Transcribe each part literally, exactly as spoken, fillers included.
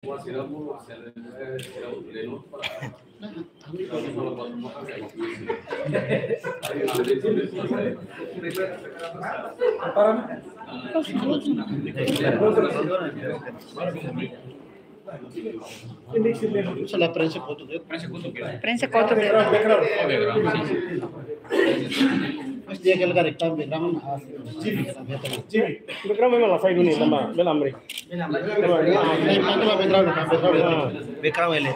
Sala prensa kotuk. Prensa kotuk. Mas dia kalau ada rekam background, ah, background memang la fai duni, nama, bela amri. Background, background, background. Background ele.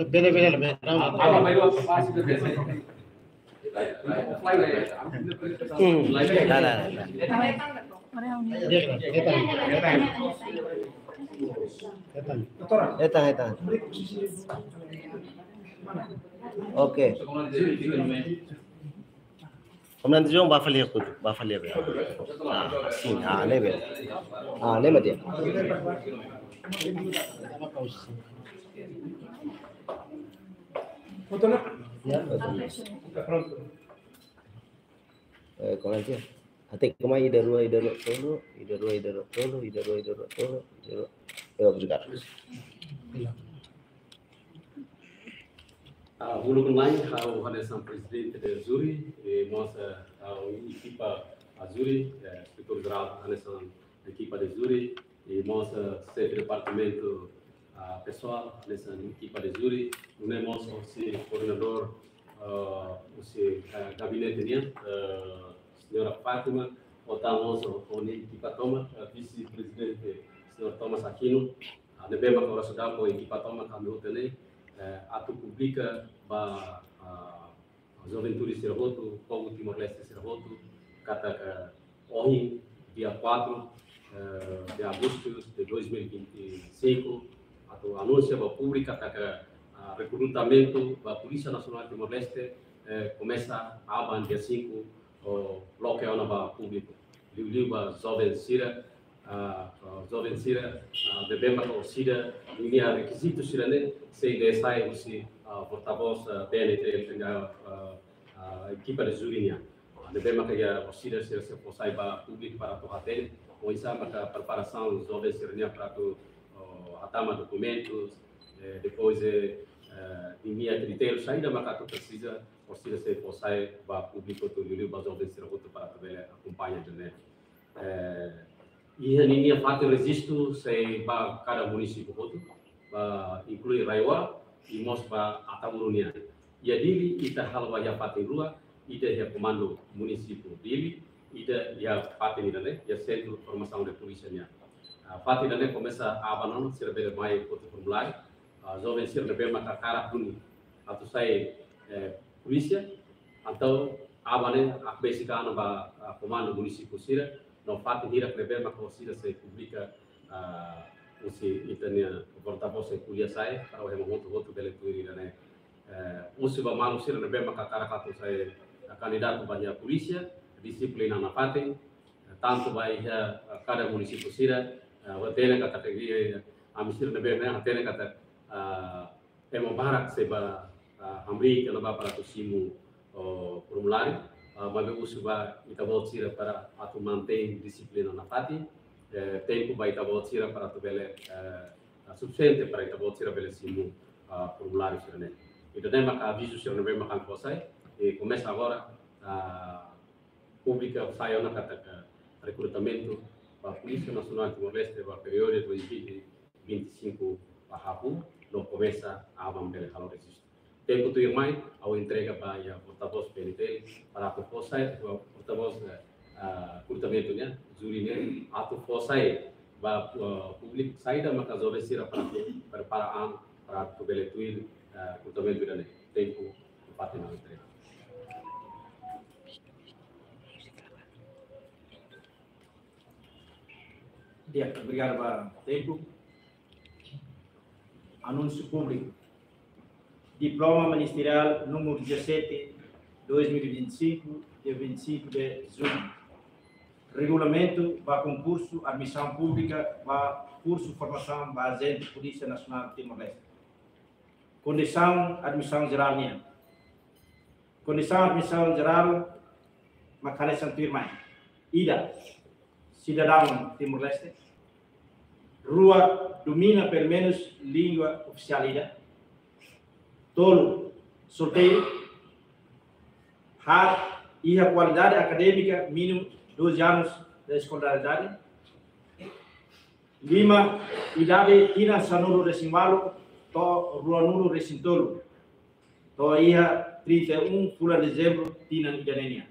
Bela, bela, bela, background. Hmm. Lá, lá, lá. Hetan, hetan. Oke. Komandante João, bá fali kotuk, bá fali. Ah, sin, ah, ne'ebé. Ah, ne'ebé dia. Eh, komandante. Até koma ida rua, ida rua tolu, ida rua, ida rua tolu, ida rua, ida rua tolu, ida rua. Ya, obrigadu. Ah, uluk mai, ha'u hanesan prezidente de júri, e mós, ah, ha'u ekipa, ah, júri, eh, inspetór jerál hanesan ekipa de júri, e mós, ah, xefe departamentu, ah, pesoál hanesan ekipa de júri, nune'e mós hosi koordenadór, ah, hosi, ah, gabinete nian, ah, señora Fátima, ho tan mós ho-nia ekipa tomak, ah, vise-prezidente, señór Thomas Aquino, ah, ne'ebé maka oras daudaun ho ekipa tomak ami hotu iha ne'e, eh, atu publika ba, ah, juventude sira hotu, povu Timor-Leste sira hotu, katak ohin, dia quatro, eh, de agosto de dois mil e vinte e cinco, atu anunsia ba públiku katak, ah, rekrutamentu ba Polísia Nasionál Timor-Leste, eh, komesa aban dia cinco, ho loke ona ba públiku. Liuliu ba joven sira, ah, ah, joven sira, ah, ne'ebé maka orsida ninia rekizitu sira-ne'e sei dehan sai husi, ah, portavós, ah, T N T, ah, ah, ekipa de júri nian. Ah, ne'ebé maka iha orsida sira sei fó sai ba públiku para atu hatene oinsá maka preparasaun joven sira-nian para atu, oh, hatama dokumentus, eh, depois, eh, eh, ninia kritériu saida maka atu presiza, orsida sei fó sai ba públiku atu liuliu ba joven sira hotu para atu bele akompaña ida-ne'e. Eh, iha ninia fatin rejistu sei ba kada munisípiu hotu, ba inklui RAEOA, i mós ba Ataúro nian. Iha Dili ita halo ba iha fatin rua, ida iha komandu munisípiu Dili, ida iha fatin ida-ne'e, iha Sentru Formasaun de Polísia nian. Ah, fatin ida-ne'e komesa aban ona, sira bele mai foti formuláriu, ah, joven sira ne'ebé maka hakarak duni atu sai, eh, polísia, entaun aban ne'e hakbesik an ba, ah, komandu munisípiu sira, no fatin hirak ne'ebé maka orsida sei publika, ah, husi ita-nia portavós sei ko'alia sai, para ema hotu-hotu bele tuir ida-ne'e. Eh, husu ba maluk sira ne'ebé maka hakarak atu sai, ah, kandidatu ba iha polísia, distritu ida-ne'e nafatin, eh, tantu ba iha, ah, kada munisípiu sira, ah, hatene katak, eh, ami sira ne'ebé mak hatene katak, ah, ema barak sei bá, ah, hamriik iha ne'ebá para atu simu, oh, formuláriu, ah, maibé husu ba ita-boot sira para atu mantein dixiplina nafatin, eh, tempu ba ita-boot sira para atu bele, eh, ah, sufisiente para ita-boot sira bele simu, ah, formuláriu sira-ne'e. Ida-ne'e maka avizu sira ne'ebé maka ha'u fó sai, e komesa agora, ah, publika sai ona katak rekrutamentu ba Polísia Nasionál Timor-Leste ba períodu dois mil e vinte e cinco ba hahú, no komesa aban bele halo rejistu. Tempu tuirmai, ha'u entrega ba iha portavós P N T L, para atu fó sai, portavós, eh, ah, rekrutamentu nian, júri nian, atu fó sai ba, eh, públiku, saida maka joven sira para atu, para, para an, para atu bele tuir, eh, rekrutamentu ida-ne'e. Tempu, fatin ha'u entrega. Di'ak, obrigadu ba tempu. Anúnsiu públiku. Diploma Ministeriál númeru dezassete, dois mil e vinte e cinco, dia vinte e cinco de junho. Regulamentu ba konkursu admisaun públika ba kursu formasaun ba ajente Polísia Nasionál Timor-Leste. Kondisaun admisaun jerál nian. Kondisaun admisaun jerál mak hanesan tuirmai. Ida, sidadaun Timor-Leste. Rua, domina pelumenus língua ofisiál ida. Tolu, solteiru. Haat, iha kualidade akadémika mínimu doze anos de eskolaridade. Lima, idade tinan sanulu-resin-ualu to'o ruanulu-resin-tolu, to'o iha trinta e um fulan dezembru tinan ida-ne'e nian.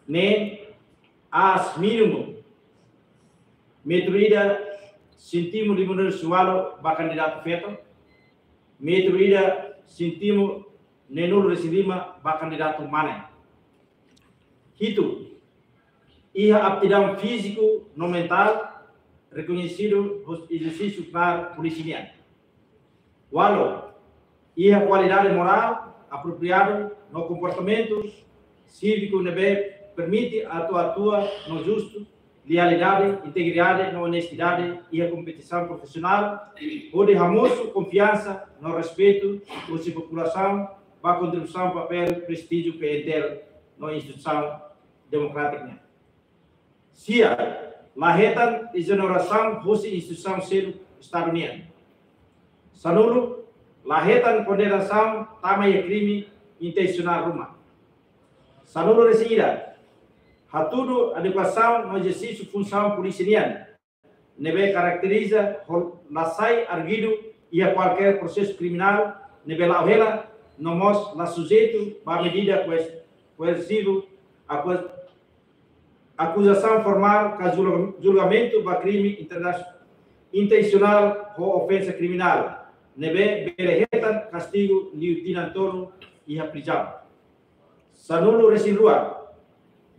Neen, aas mínimu metru ida sentímetru limanulu-resin-ualu ba kandidatu feto, metru ida sentímetru neenulu-resin-lima ba kandidatu mane. Hitu, iha aptidaun fíziku no mentál rekoñesidu husi ezersísiu knaar polísia nian. Ualu, iha kualidade morál apropriadu no komportamentu síviku ne'ebé permite atu atua no justu, lealdade, integridade no onestidade iha kompetisaun profisionál, hodi hamosu konfiansa no respeitu husi populasaun ba kontribuisaun papél prestíjiu P N T L no instituisaun demokrátika nian. Sia, la hetan ezonerasaun husi instituisaun seluk Estadu nian. Sanulu, la hetan kondenasaun tama iha krime intensionál ruma. Sanulu-resin-ida, hatudu adekuasaun no ezersísiu funsaun polísia nian ne'ebé karakteriza ho la sai arguidu iha kualkér prosesu kriminál ne'ebé la'o hela, no mós la sujeitu ba medida koer-, koersivu, aku-, akuzasaun formál ka julga-, julgamentu ba krime interna-, intensionál ho ofensa kriminál ne'ebé bele hetan kastigu liu tinan tolu iha prizaun. Sanulu-resin-rua,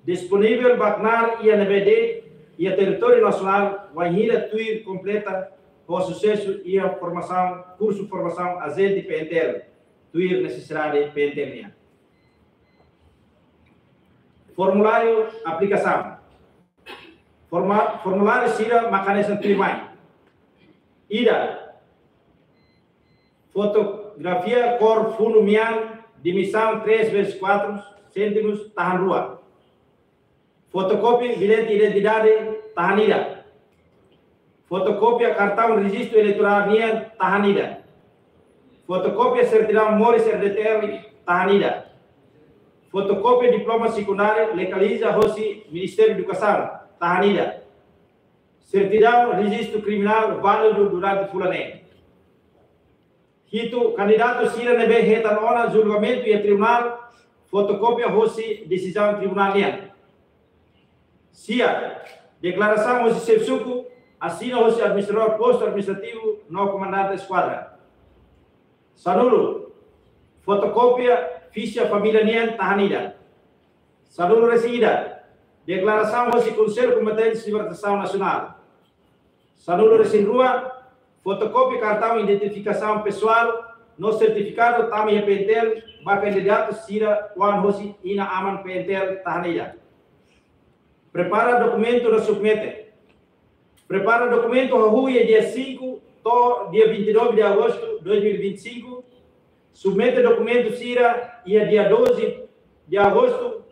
disponivel ba knaar iha ne'ebé de'it iha territóriu nasionál wainhira tuir kompleta ho susesu iha formasaun, kursu formasaun ajente P N T L, tuir nesesidade P N T L nian. Formuláriu aplikasaun. Forma-, formuláriu sira mak hanesan tuirmai. Ida, fotografia kór funu-mean, dimensaun três vezes quatro centímetros, tahan rua. Fotokópia bilhete identidade, tahan ida. Fotokópia kartaun rejistu eleitorál nian, tahan ida. Fotokópia sertidaun moris R D T L, tahan ida. Fotokópia diploma sekundáriu legaliza hosi Ministériu Edukasaun, tahan ida. Sertidaun rejistu kriminál válidu durante fulan neen. Hitu, kandidatu sira ne'ebé hetan ona julgamentu iha tribunál, fotokópia hosi desizaun tribunál nian. Sia, deklarasaun hosi xefe suku, asina hosi administradór postu administrativu no komandante eskuadra. Sanulu, fotokópia fixa família nian, tahan ida. Sanulu-resin-ida, deklarasaun hosi Konsellu Kombatentes Libertasaun Nasionál. Sanulu-resin-rua, fotokópia kartaun identifikasaun pesoál no sertifikadu tama iha P N T L ba kandidatu sira oan hosi inan-aman P N T L, tahan ida. Prepara dokumentu no submete. Prepara dokumentu hahú iha dia cinco to'o dia vinte e nove de agosto dois mil e vinte e cinco. Submete dokumentu sira iha dia doze de agosto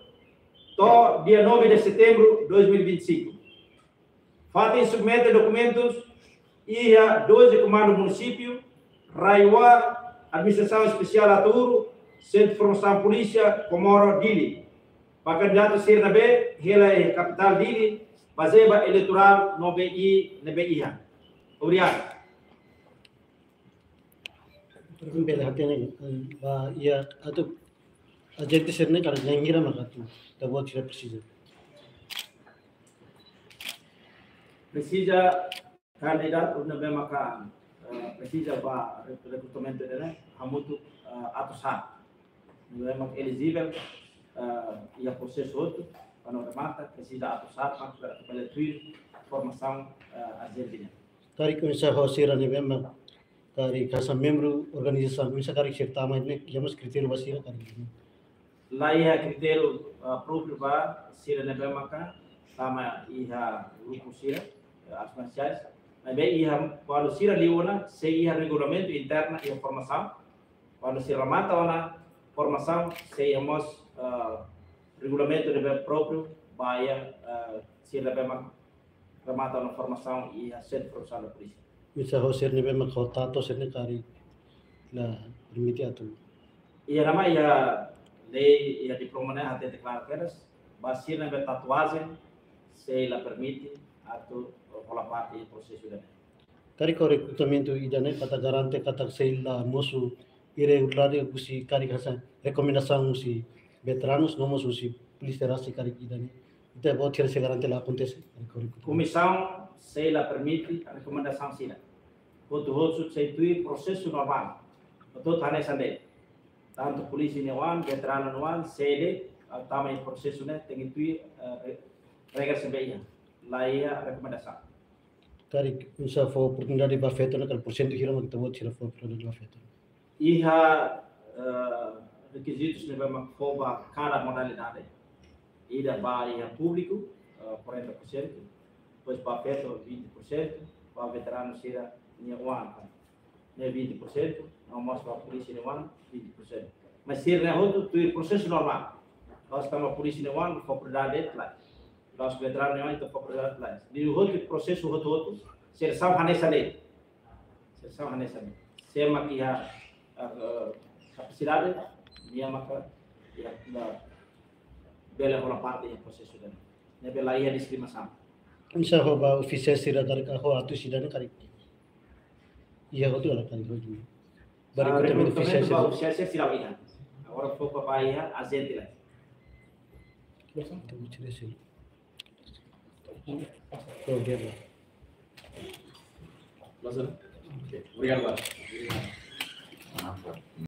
to'o dia nove de setembro dois mil e vinte e cinco. Fatin submete dokumentus iha doze Komandu Munisípiu, RAEOA, Administrasaun Espesiál Ataúro, Sentru Formasaun Polísia Komoro, Dili. Ba kandidatu sira ne'ebé hela iha kapitál Dili, bazeia ba eleitorál no B I ne'ebé iha. Obrigadu. Bele hatene, eh, ba iha atu ajente sira-ne'e karik na'in hira maka atu ita-boot sira presiza. Presiza kandidatu ne'ebé maka, eh, presiza ba re-, rekrutamentu ne'e hamutuk, eh, atus haat. Ne'ebé maka elijivel, eh, iha prosesu hotu, para remata, presiza atus haat, para atu bele tuir formasaun, eh, ajente nian. Karik oinsá ho sira ne'ebé maka karik hanesan membru organizasaun, oinsá karik sira tama ne'e, iha mós kritériu ba sira karik? La iha kritériu, ah, própriu ba sira ne'ebé maka tama iha grupu sira, eh, artes marsiais. Maibé iha, kuandu sira liu ona, sei iha regulamentu interna iha formasaun. Kuandu sira remata ona formasaun, sei iha mós, eh, regulamentu ne'ebé própriu ba iha, eh, sira ne'ebé mak remata ona formasaun iha Sentru Profesionál da Polísia. Bisa ho sira ne'ebé mak ho tatu sira-ne'e karik la permite atu. Iha ne'ebá iha lei, iha diploma ne'e hatete klaru kedas, ba sira ne'ebé tatuajen sei la permite atu hola parte iha prosesu ida-ne'e. Karik ho rekrutamentu ida-ne'e katak garante katak sei la mosu irregularidade husi karik hanesan rekomendasaun husi veteranus no mós husi polísia rasik karik ida-ne'e. Ita-boot sira sei garante la akontese karik ho rekrutamentu. Komisaun sei la permite rekomendasaun sira. Hotu-hotu sei tuir prosesu normál. Hotu-hotu hanesan de'it. Tantu polísia nia oan, veteranu nia oan, sede, ah, tama iha prosesu ne'e tenke tuir, eh, re-, regra ne'ebé iha. La iha rekomendasaun. Karik, oinsá fó oportunidade ba feto ne'e, karik porsentu hira mak ita-boot sira fó oportunidade ba feto? Iha, eh, rekizitus ne'ebé mak fó ba kada modalidade. Ida ba iha públiku, eh, quarenta por cento, depois ba feto vinte por cento, ba veteranu sira-nia oan, ne'e vinte por cento, no mós ba polísia nia oan vinte por cento. Mas sira-ne'e hotu tuir prosesu normál. La'ós tanba polísia nia oan fó prioridade de'it, lae. La'ós veteranu nia oan ita fó prioridade de'it, lae. Liuhotu prosesu hotu-hotu, selesaun hanesan de'it. Selesaun hanesan de'it. Sé mak iha, eh, kapasidade, nia maka, iha, la bele hola parte iha prosesu ida-ne'e. Ne'ebé la iha diskriminasaun. Oinsá ho ba ofisiál sira karik ho atu sira-ne'e karik. Iha hotu la karik hotu. Ba rekrutamentu, rekrutamentu ofisiál ba sira. Ofisiál sira seidauk iha. Agora foka ba iha ajente lae. Ita-boot sira sei. Obrigadu. Oke, obrigadu, Pak.